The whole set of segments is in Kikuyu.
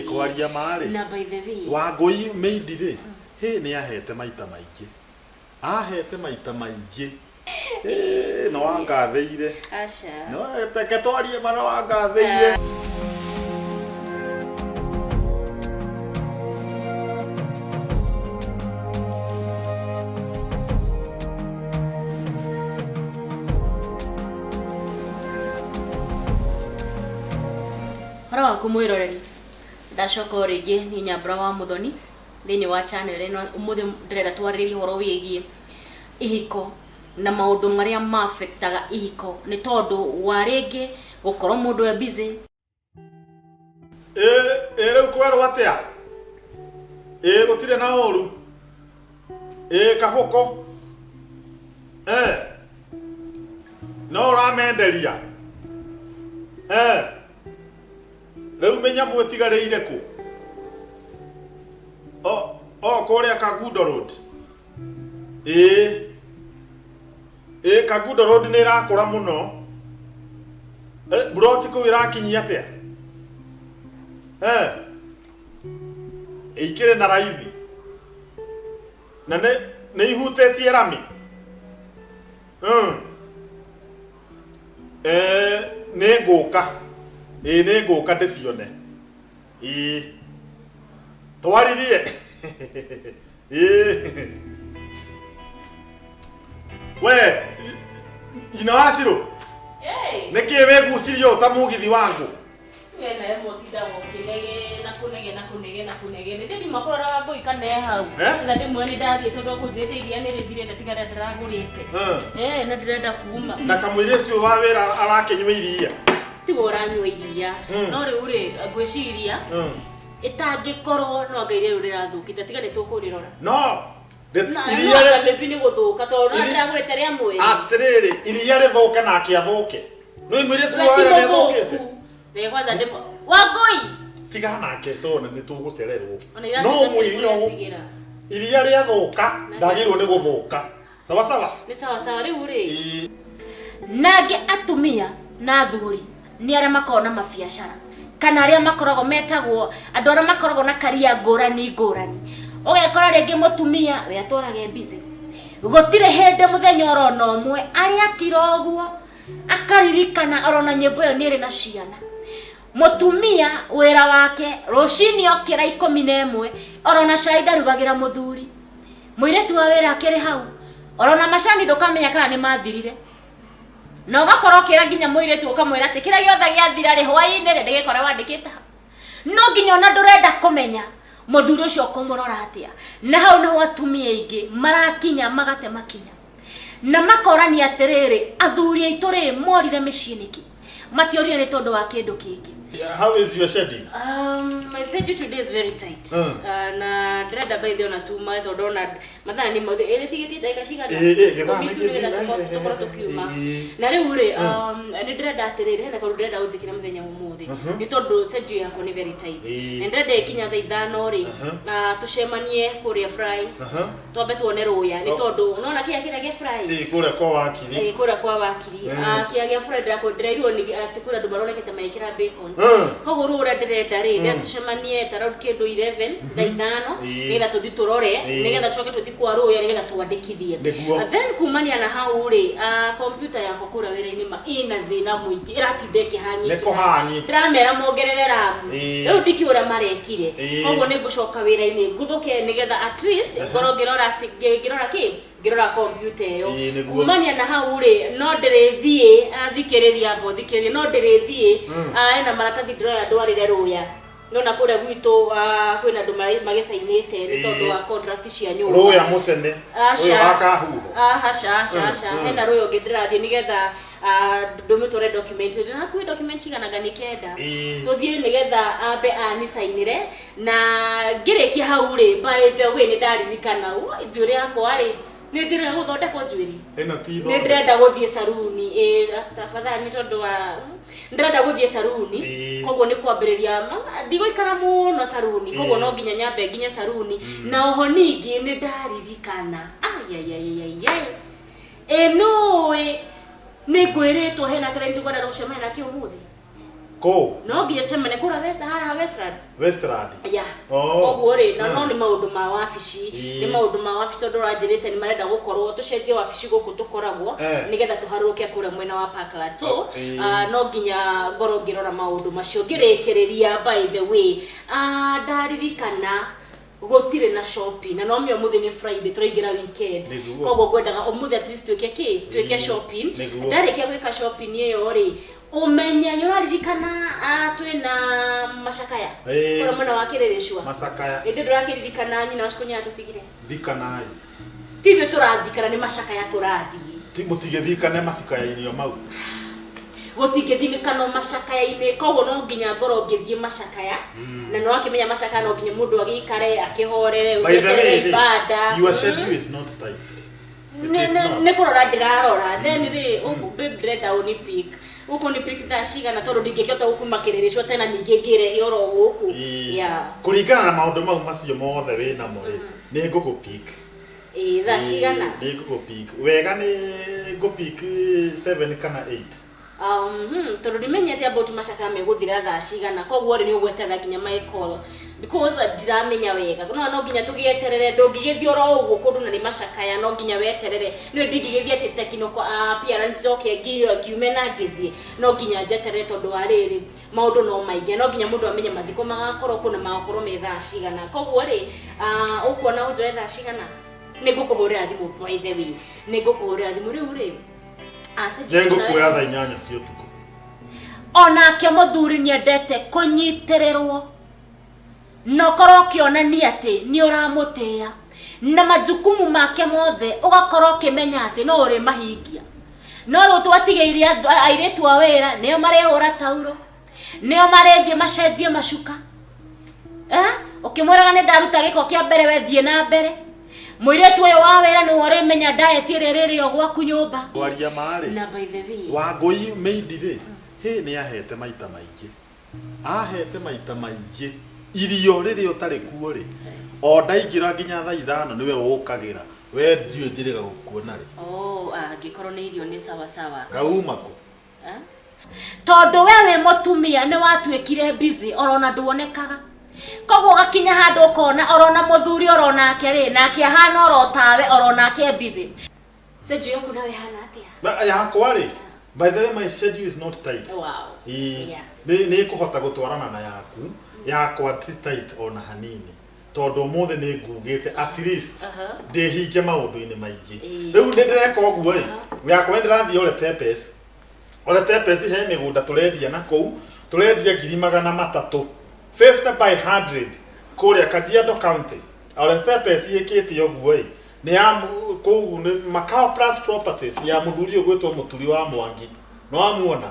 Kwaria ma-rĩ, Na by the way. Wangũi maid rĩ, hĩ nĩ ahete maita maingĩ. Ahete maita maingĩ. Hĩ, nĩ wangathĩire. Aca. No reke twarie ma nĩ wangathĩire. Ũhoro waku mwĩroreri, ndacoka o rĩngĩ niĩ Nyambura wa Mũthoni thĩinĩ wa channel ĩno. Ũmũthĩ ndĩrenda twarĩrĩrie ũhoro wĩgiĩ ihiko na maũndũ marĩa ma affect aga ihiko nĩ tondũ wa rĩngĩ gũkorwo mũndũ e busy. Ĩ ĩ rĩu kwerwo atĩa? Ĩ gũtirĩ na ũru. Ĩ kabũkũ. Eh. No ũramenderia. Eh. Rĩu mĩnyamũ ĩtigarĩire kũ? O o kũrĩa Kangundo Road. Ĩĩ. Ĩĩ Kangundo Road nĩ ĩrakũra mũno. Eh, mburoti kũu ĩrakinyia atĩa? Eh. Ĩikĩrĩ na raithi. Na nĩ nĩ ihutĩtie rami. Mm. Eh, nĩ ngũka. Ĩĩ nĩ ngũka ndĩcione. Ĩĩ. Twaririe. Ĩĩ. We, nyina wa Cirũ, Hey! nĩkĩ wĩgucirie ũũ ta mũgithi wa ngũ? We nawe mũtindaga ũkĩnegena kũnegena kũnegena kũnegena. Ithe ndiuma kũrora Wangũi kana e hau. Eh? Na ndĩmwĩre nĩ ndathiĩ tondũ akũnjĩrĩte iria nĩ rĩthirĩte tiga rĩrĩa ndĩragũrĩte. Eh. Eh, na ndĩrenda kuma. Na kamũirĩtu ũyũ wa wĩra arakĩnyua iria. Tiwe ũranyua iria. No rĩu rĩ, ngwĩciria ĩtangĩkorwo no anga iria rĩu rĩrathũkĩte tiga nĩ tũkũrĩrora. No, Na iria no anga rĩti- maybe nĩ gũthũka tondũ no ndĩragũrĩte rĩa mweri. Atĩrĩrĩ, iria rĩthũke nake athũke. Nĩ mũirĩtu Na wa ti wĩra nĩathũkĩte. mũthũku. Reke kwanza ndĩmũ Wangũi! Tiga nake tondũ nĩ tũgũcererwo. Ona iratuĩka No nĩ mũiria ũũ, kũrĩatigĩra. iria rĩathũka ndagĩrĩirwo nĩ gũthũka. Sawa sawa? Nĩ sawa sawa rĩu rĩ. Ĩĩ. Nangĩ atumia na athuri nĩ arĩa makoragwo na mabiacara kana arĩa makoragwo metagwo andũ arĩa makoragwo na karia ngũrani ngũrani. Ũgekora rĩngĩ mũtumia we atũraga e busy. Gũtirĩ hĩndĩ mũthenya orona ũmwe arĩa akira ũguo akaririkana orona nyĩmbo ĩyo nĩ ĩrĩ na ciana. Mũtumia wĩra wake rũcinĩ okĩra 11 orona cai ndarugagĩra mũthuri. Mũirĩtu wa wĩra akĩrĩ hau orona macani ndũkamenya kana nĩ mathirire. Na ũgakorwo ũkĩra nginya mũirĩtu ũkamwĩra atĩ kĩrĩa gĩothe gĩathira rĩ hwaĩ-inĩ rĩ ndĩgĩkore wandĩkĩte hau. No nginya ona ndũrenda kũmenya mũthuri ũcio ũkũmũrora atĩa. Na hau nĩho atumia aingĩ marakinya magate makinya. Na makorania atĩrĩrĩ, athuri aitũ rĩ morire mĩciĩ nĩkĩ? Matiorire nĩ tondũ wa kĩndũ kĩngĩ. How is your schedule? My schedule today is very tight. Na ndĩrenda by the ona tuma tondũ ona mathaa nĩ mothe ĩrĩtigĩtie ndagĩka cigana? Ĩ, ĩ, gĩthaa Ikũmi nĩ tu nĩgetha gĩthiĩ, tũkorwo tũkiuma. ĩ. Na rĩu rĩ, nĩ ndĩrenda atĩrĩrĩ, hena kaũndũ ndĩrenda ũnjĩkĩre mũthenya wa ũmũthĩ. Nĩ tondũ schedule yakwa nĩ very tight. Na ndĩrenda ĩkinya thaa ithano rĩ, tũcemanie kũrĩa Fry. Twambe tuone rũya nĩ tondũ nona kĩrĩa kĩrĩa gĩa Fry. Ĩ, kũrĩa kwa wakiri. Ĩ, kũrĩa kwa wakiri. Kĩrĩa gĩa Fry ndĩrairwo nĩ atĩ kũrĩ andũ maronekete magĩkĩra bacons. Koguo rĩu ũrĩa ndĩrenda rĩ, ndĩrenda tũcemanie ta around kĩndũ 11, thaa ithano, nĩgetha tũthiĩ tũrore, nĩgetha tũcoke tũthiĩ kwa rũya nĩgetha twandĩkithie. Nĩguo. Then kumania na hau rĩ, computer yakwa kũrĩa wĩra-inĩ ma ĩna thĩna mũingĩ, ĩratinda ĩkĩhang'ia. Nĩ kũhang'i. Ndĩramera mongerere RAM. Rĩu ndikĩũĩ ũrĩa marekire. Koguo nĩ ngũcoka wĩra-inĩ nguthũke nĩgetha at least ngorwo ngĩrora atĩ ngĩrora kĩ? Ngĩrora computer ĩyo. Ĩĩ, nĩguo. Kumania na hau rĩ, no ndĩrĩthiĩ, thikĩrĩria amba ũthikĩrĩrie, no ndĩrĩthiĩ, hena maratathi ndĩroya ndwarĩre rũya. Nĩwona kũrĩa gwitũ kwĩna andũ magĩcainĩte nĩ tondũ wa contract cia nyũmba. Rũya mũcene, Aca. ũyũ wa Kahuho. Aca, aca, aca. Hena rũya ũngĩ ndĩrathiĩ nĩgetha ndĩmũtware document. Ndĩrakuire document cigana anga nĩ kenda. Tũthiĩ nĩgetha ambe anicainĩre na ngĩrĩkia hau rĩ, by the way nĩ ndaririkana, woi njuĩrĩ yakwa rĩ, nĩ njĩrĩga gũthondekwo njuĩrĩ. Ĩno ti Nĩ ithondeke. ndĩrenda gũthiĩ saruni, ĩ tafadhali nĩ tondũ wa ndĩrenda gũthiĩ saruni, koguo nĩ kwambĩrĩria ndigũikara mũno saruni, koguo no nginya nyambe nginye saruni. Na oho ningĩ nĩ ndaririkana, ayayayayay, ĩ nũĩ nĩ ngwĩrĩtwo hena client ngwendaga gũcemania nake ũmũthĩ? Kũ? No nginya tũcemanie kũrĩa West haha Westlands. Westland. Yeah. Oh. Koguo rĩ, na Mm. no nĩ maũndũ ma wabici, nĩ maũndũ ma wabici tondũ ũranjĩrĩte nĩ marenda gũkorwo tũcenjie wabici gũkũ tũkoragwo nĩgetha tũharũrũke kũrĩa mwena wa Parkland. So, no nginya ngorwo ngĩrora maũndũ macio ngĩrĩkĩrĩria. By the way, ndaririkana gũtirĩ na shopping na no mĩ ũmũthĩ nĩ Friday, tũraingĩra weekend. Koguo ngwendaga ũmũthĩ at least twĩke kĩ, twĩke shopping. Ndarĩkia gwĩka shopping ĩyo rĩ, ũmenye nĩ ũraririkana twĩna macakaya kũrĩa mwena wa Kĩrĩrĩcua. Macakaya. Ĩndĩ ndũrakĩririkana nyina wa Cikunya tũtigire? Thikanai. Ti ithuĩ tũrathikana, nĩ macakaya tũrathiĩ. Ti mũtigĩthikane macakaya-inĩ o mau. Gũtingĩthikanwo macakaya-inĩ, koguo no nginya ngorwo ngĩthiĩ macakaya, na nĩ wakĩmenya macakaya no nginya mũndũ agĩikare akĩhorere, By the ũgĩeterere way, rĩ, ibada. your schedule is not tight. It is not. Nĩ kũrora ndĩrarora, then rĩ, ũkũ babe ndĩrenda ũni pick, ũkũ ni pick thaa cigana, tondũ ndingĩkĩhota gũkuma Kĩrĩrĩcua tena ningĩ ngĩrehe oro gũkũ. Yeah. Kũringana na maũndũ mau macio mothe wĩ namo rĩ, nĩ ngũgũ pick. Ĩĩ, thaa cigana? Nĩ ngũgũ pick. Wega nĩ ngũ pick 7 kana 8. Tondũ ndimenyete about macakaya megũthira thaa cigana, koguo rĩ, nĩ ũgweterera nginya my call because ndiramenya wega, no nginya tũgĩeterere. Ndũngĩgĩthiĩ oro ũguo kũndũ na nĩ macakaya, no nginya weterere. Nĩ ndingĩgĩthiĩ atĩ technical appearance njoke ngiume na ngĩthiĩ, no nginya njeterere tondũ wa rĩrĩ, maũndũ no maingĩ, no nginya mũndũ amenye mathiko magakorwo kũ na magakorwo me thaa cigana. Koguo rĩ, ũkuona ũnjoe thaa cigana? Nĩ ngũkũhũrĩra thimũ. By the way, nĩ ngũkũhũrĩra thimũ rĩu rĩ. Nĩ ngũkuoya thaa 8 cia ũtukũ. Onake mũthuri nĩendete kũnyitĩrĩrwo na ũkorwo ũkĩonania atĩ nĩ ũramũtĩĩa na majukumu make mothe, ũgakorwo ũkĩmenya atĩ no ũrĩmahingia. No rĩu twatigĩire airĩtu a wĩra, nĩo marehũra tauro, nĩo marĩthiĩ macenjie macuka, eh? Ũkĩmwĩraga nĩ ndaruta gĩko kĩa mbere, we thiĩ na mbere. Mũirĩtu ũyũ wa wĩra nĩwe ũrĩmenya diet ĩrĩa ĩrĩrĩo gwaku nyũmba. Kwaria marĩ. Na by the way, Wangũi maid rĩ, hĩ, nĩ ahete maita maingĩ, ahete maita maingĩ irio rĩrĩa ũtarĩ kuo rĩ, o ndaingĩra nginya thaa 5 nĩwe ũkagĩra. We ndiũĩ njĩrĩga gũkuona rĩ. Oh, angĩkorwo nĩ irio nĩ sawa sawa. Kauma kũ? Eh? Tondũ we wĩ mũtumia nĩ watuĩkire busy orona nduonekaga, koguo ũgakinya handũ ũkona orona mũthuri oronake rĩ, nake ahana oro tawe, oronake busy. Schedule yaku nawe hana atĩa? Yakwa rĩ, by the way, my schedule is not tight. Ĩĩ. Nĩ kũhota gũtwarana na yaku. Yakwa ti tight ona hanini, tondũ ũmũthĩ nĩ ngugĩte at least ndĩhinge maũndũ-inĩ maingĩ. Rĩu nĩ ndĩreka ũguo ĩ, yakwa nĩ ndĩrathiĩ Ole Tepes. Ole Tepes he mĩgũnda tũrendia na kũu, tũrendia 300,000, 50 by 100, kũrĩa Kajiado County. Ole Tepes ĩkĩte ũguo ĩ, nĩ ya kũu nĩ Macao Plus Properties ya mũthuri ũyũ gwĩtwo Mũturi wa Mwangi. Nĩ wamuona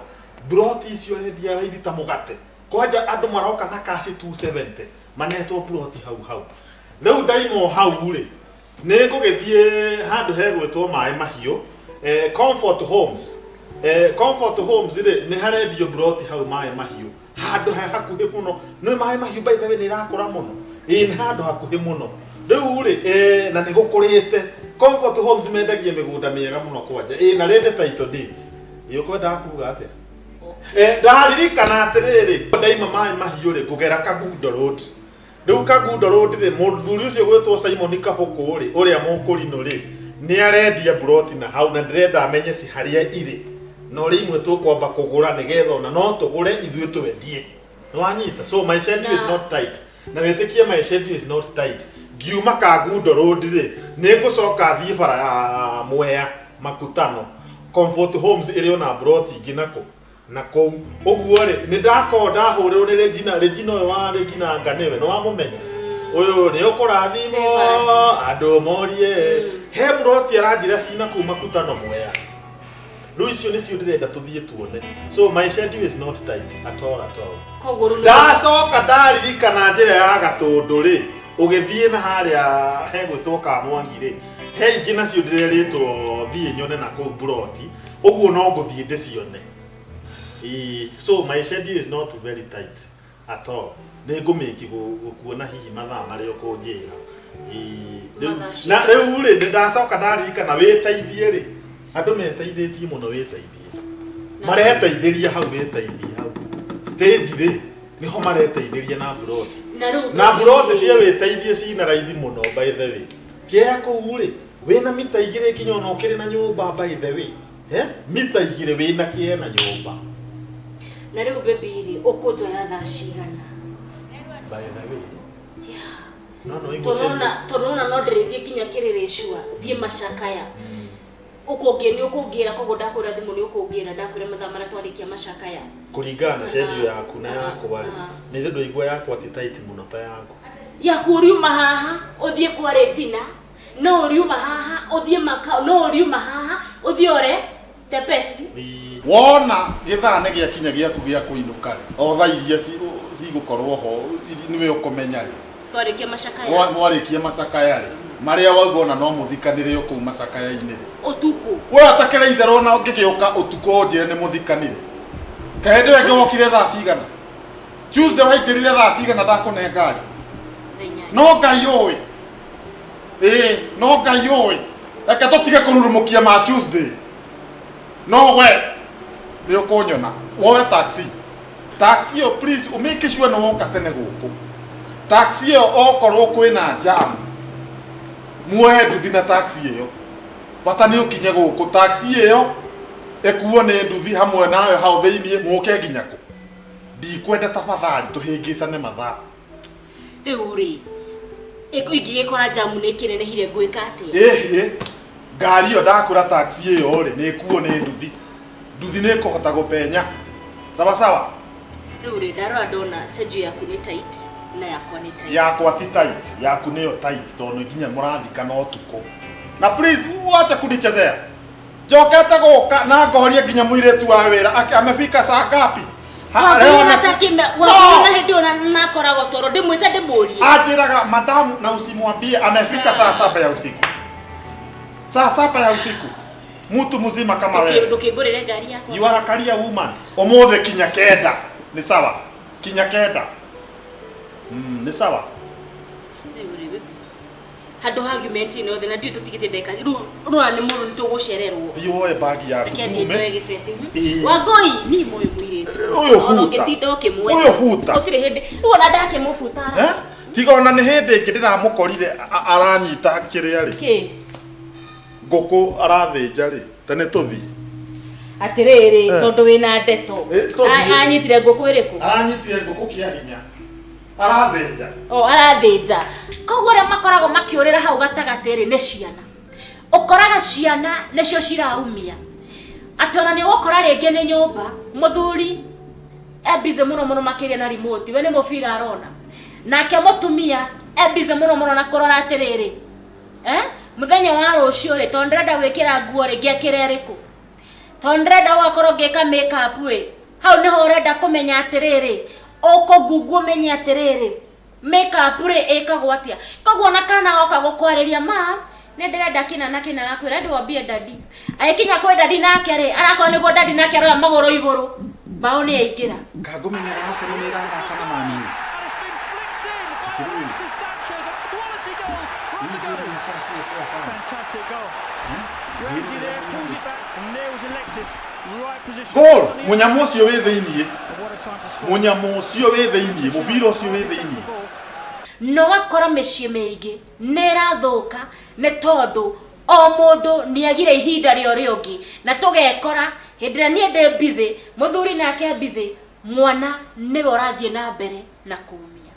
broti icio arendia raithi ta mũgate. Kwanja andũ maroka na cash 270, manetwo broti hau hau. Rĩu ndaimwo hau rĩ, nĩ ngũgĩthiĩ handũ hegwĩtwo Maĩ Mahiũ, Comfort Homes. Comfort Homes rĩ, nĩ harendio broti hau Maĩ Mahiũ, handũ he hakuhĩ mũno. Nĩ Maĩ Mahiũ, by the way, nĩ ĩrakũra mũno. Ĩĩ, nĩ handũ hakuhĩ mũno rĩu rĩ, na nĩ gũkũrĩte. Comfort Homes mendagia mĩgũnda mĩega mũno kwanja. Ĩĩ, na rĩndĩ title deeds. Ĩĩ, ũkwendaga kuga atĩa? Ndaririkana atĩrĩrĩ, ndaima Maĩ Mahiũ rĩ, ngũgera Kangundo Road. Rĩu Kangundo Road rĩ, mũthuri ũcio gwĩtwo Simon Kabũkũ rĩ, ũrĩa mũkũrinũ rĩ, nĩ arendia broti na hau, na ndĩrenda amenye ci harĩa irĩ na ũrĩa imwe tũkwamba kũgũra, nĩgetha ona no tũgũre ithuĩ twendie. Nĩwanyita? So my schedule is not tight, na wĩtĩkie, my schedule is not tight. Ngiuma Kangundo Road rĩ, nĩ ngũcoka thiĩ bara ya Mwea Makutano, Comfort Homes ĩrĩ ona broti ingĩ nako na kũu ũguo rĩ. Nĩ ndakorwo ndahũrĩrwo nĩ Regina. Regina ũyũ wa Regina anga nĩwe nĩ wamũmenya, ũyũ nĩ ũkũrathimwo andũ morie. He broti aranjĩra cina kũu Makutano Mwea. Rĩu icio nĩcio ndĩrenda tũthiĩ tuone. So my schedule is not tight at all, at all. Koguo rĩu Ndacoka ndaririkana njĩra ya Gatũndũ rĩ, ũgĩthiĩ na harĩa hegwĩtwo Kamwangi rĩ, he ingĩ nacio ndĩrerĩtwo thiĩ nyone na kũu buroti ũguo, no ngũthiĩ ndĩcione. Ĩĩ, so my schedule is not very tight at all. Nĩ ngũmĩki gũkuona hihi mathaa marĩa ũkũnjĩra. Ĩĩ, Mathaa cigana? Na rĩu rĩ, nĩ ndacoka ndaririkana wĩteithie rĩ, andũ meteithĩtie mũno, wĩteithie, mareteithĩria hau, wĩteithie hau. Stay. Stage rĩ nĩho mareteithĩria na mburoti. Na rĩu Na mburoti cia wĩteithie cina raithi mũno by the way. Kĩea kũu rĩ wĩna mita 2 nginya ona ũkĩrĩ na nyũmba by the way. Mita 2 wĩna kĩea na nyũmba. Na rĩu baby rĩ ũkũnjoya thaa cigana? By the way. Yeah. No no igua Tũrona tũrona no ndĩrĩthiĩ nginya Kĩrĩrĩcua thiĩ macakaya. Ũkũngĩ nĩ ũkũngĩra koguo ndakwĩra thimũ nĩ ũkũngĩra ndakwĩra mathaa marĩa twarĩkia macakaya. Kũringana na schedule yaku na yakwa rĩ, Aha. nĩ ndũigua yakwa ti tight mũno ta yaku. Yaku ũriuma haha ũthiĩ kwa Retina, no ũriuma haha ũthiĩ Makao, no ũriuma haha ũthiĩ ore Tepesi. Wona gĩthaa nĩ gĩakinya gĩaku gĩa kũinũka rĩ, o thaa iria cigũkorwo ho nĩwe ũkũmenya rĩ. Twarĩkia macakaya. Mwarĩkia macakaya rĩ, marĩa wauga ona no mũthikanĩre o kũu macakaya-inĩ rĩ. Ũtukũ. We atakĩrĩ itherũ ona ũngĩgĩũka ũtukũ ũnjĩre nĩ mũthikanĩre. Kaĩ hĩndĩ ĩyo ĩngĩ wokire thaa cigana? Tuesday waingĩrire thaa cigana ndakũne ngari? No Ngai ũĩ. Ĩĩ, no Ngai ũĩ. Reke tũtige kũrurumũkia ma Tuesday. No we nĩ ũkũnyona. Woe taxi. Taxi ĩyo please ũmake sure nĩ woka tene gũkũ. Taxi ĩyo okorwo kwĩna jam, muoe nduthi na taxi ĩyo. Bata nĩ ũkinye gũkũ. Taxi ĩyo ĩkuo nĩ nduthi hamwe nawe hau thĩiniĩ mũke nginya kũ. Ndikwenda tafadhali tũhĩngĩcane mathaa. Rĩu rĩ, ingĩgĩkora jamu nĩ ĩkĩnenehire ngwĩka atĩa? Ĩhĩ, ngari ĩyo ndakũra taxi ĩyo rĩ, nĩ ĩkuo nĩ nduthi. Nduthi nĩ ĩkũhota gũpenya. Sawa sawa? Rĩu rĩ, ndarora ndona schedule yaku nĩ tight na yakwa nĩ tight. Yakwa ti tight, yaku nĩyo tight tondũ nginya mũrathikana ũtukũ. Na please wacha kunichezea. Njokete gũka na ngoria nginya mũirĩtu wa wĩra amefika saa ngapi? Wambĩrĩra ta kĩme, wambĩrĩra hĩndĩ ĩyo na nakoragwo toro ndĩmwĩte ndĩmũrie. Anjĩraga madamu na usimwambie amefika saa 7 ya usiku. Saa 7 ya usiku. Mtu mzima kama wewe. Ndũkĩngũrĩre ngari yakwa. You are a career woman. Ũmũthĩ kinya 9. Nĩ sawa. Kinya 9. Nĩ sawa. Rĩu rĩ, baby. Handũ ha argument ĩno yothe na ndiũĩ tũtigĩtie ndagĩka rĩu ũrona nĩ mũndũ nĩ tũgũcererwo. Thiĩ woe bagi yaku Reke thiĩ tume. njoe gĩbeti. Ĩĩ. Wangũi ni mũyũ mũirĩtu. Ũyũ Ona buta. ũngĩtinda ũkĩmwetha. Ũyũ buta. Gũtirĩ hĩndĩ. Rĩu ona ndakĩmũbuta. Tiga ona nĩ hĩndĩ ĩngĩ ndĩramũkorire aranyita kĩrĩa rĩ. Kĩ? Ngũkũ arathĩnja rĩ. Ta nĩ tũthiĩ. Atĩrĩrĩ, tondũ wĩna ndeto. Tũthiĩ. Anyitire ngũkũ ĩrĩkũ? Aranyitire ngũkũ kĩa hinya. Arathĩnja. O arathĩnja. Koguo arĩa makoragwo makĩũrĩra hau gatagatĩ rĩ nĩ ciana. Ũkoraga ciana nĩcio ciraumia. Atĩ ona nĩ ũgũkora rĩngĩ nĩ nyũmba, mũthuri e busy mũno mũno makĩria na remote, we nĩ mũbira arona. Nake mũtumia e busy mũno mũno na kũrora atĩrĩrĩ. Mũthenya wa rũciũ rĩ, tondũ ndĩrenda gwĩkĩra nguo rĩ, ngekĩra ĩrĩkũ? Tondũ ndĩrenda gũgakorwo ngĩka make up rĩ, hau nĩho ũrenda kũmenya atĩrĩrĩ, ũkũngungu ũmenye atĩrĩrĩ, make up rĩ ĩkagwo atĩa. Koguo ona kana goka gũkwarĩria ma, nĩ ndĩrenda kĩna na kĩna, arakwĩra ndwambie dadi. Agĩkinya kwĩ dadi nake rĩ, arakorwo nĩguo dadi nake aroya magũrũ igũrũ. Mbaũ nĩ yaingĩra. Kangũmenyera Arsenal nĩ ĩrathaka na Man U. Atĩrĩrĩ. Goal! Mũnyamũ ũcio wĩ thĩiniĩ. Mũnyamũ ũcio wĩ thĩiniĩ, mũbira ũcio wĩ thĩiniĩ. No wakora mĩciĩ mĩingĩ nĩ ĩrathũka nĩ tondũ o mũndũ nĩ agire ihinda rĩa ũrĩa ũngĩ, na tũgekora hĩndĩ ĩrĩa niĩ ndĩ busy, mũthuri nake busy, mwana nĩwe ũrathiĩ na mbere na kumia.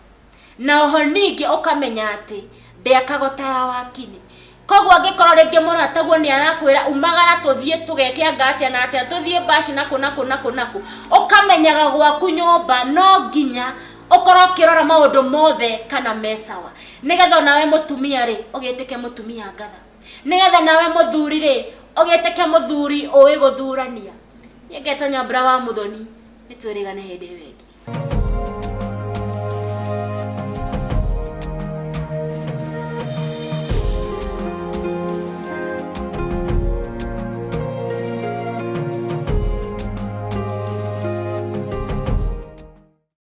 Na oho ningĩ ũkamenya atĩ ndĩakagwo ta ya wakini. Koguo angĩkorwo rĩngĩ mũrataguo nĩ arakwĩra umagara tũthiĩ tũgeke anga atĩa na atĩa, tũthiĩ baci na kũ na kũ na kũ na kũ, ũkamenyaga gwaku nyũmba no nginya ũkorwo ũkĩrora maũndũ mothe kana me sawa, nĩgetha onawe mũtumia rĩ ũgĩtĩke mũtumia ngatha, nĩgetha nawe mũthuri rĩ ũgĩtĩke mũthuri ũĩ gũthurania. Niĩ ngetwo Nyambura wa Mũthoni, nĩtwĩrĩgane hĩndĩ ĩyo ĩngĩ.